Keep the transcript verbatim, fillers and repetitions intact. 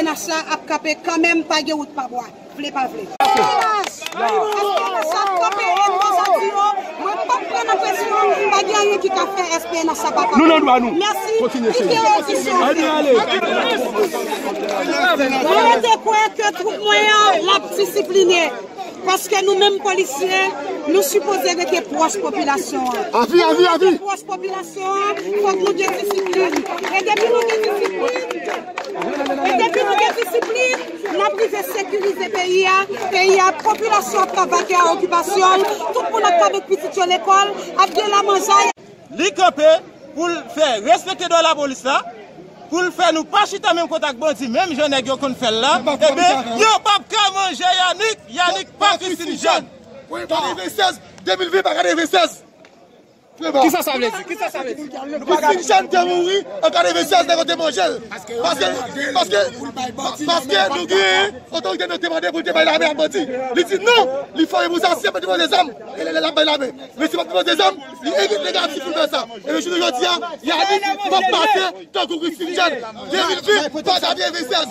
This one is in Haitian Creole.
S P N H la ap kanpe kanmenm, pa gen wout pa bwa, vle pa vle. S P N H, S P N H ap kanpe, e m deja di yo, mwen p ap pran nan presyon, pa gen anyen ki ka fè S P N H la pa kanpe. Nou nan dwa nou. Mèsi. Kontinye, cheri. Kite yo di sa. Ann ale. Mwen rete kwè ke twoup mwen an, l ap disipline. Paske nou menm polisye, nou sipoze rete pwòch popilasyon an. Avi, avi, avi. Pwòch popilasyon an, fòk nou gen disiplin. E depi nou gen disiplin, e depi nou gen disiplin, n ap rive sekirize peyi a. Peyi a, popilasyon ap ka vake a okipasyon l. Tout moun ap ka met pitit yo lekòl, ap gen lamanjay. Li kanpe pou l fè respekte dwa lapolis la, pou l fè nou pa chita menm kote ak bandi, menm jan nèg yo konn fè l la. Ebyen, yo p ap ka manje Yanick, Yanick pa Christine Jeune. Katrevennsèz, de mil ven pa katrevennsèz. Kisa sa vle di? Kisa sa vle di? Christine Jeune te mouri an katrevennsèz, nèg yo te manje l. Paske, paske, paske nou gen otorite nou te mande pou l te bay lame ak bandi. Li di non, li fòme pou sa, se pa depoze zam. E lè l ap bay lame. Men se pa depoze zam, li evite negatif pou l fè sa. E jounen jodi a, Yanick p ap pase tankou Christine Jeune. De mil ven, pa katrevennsèz.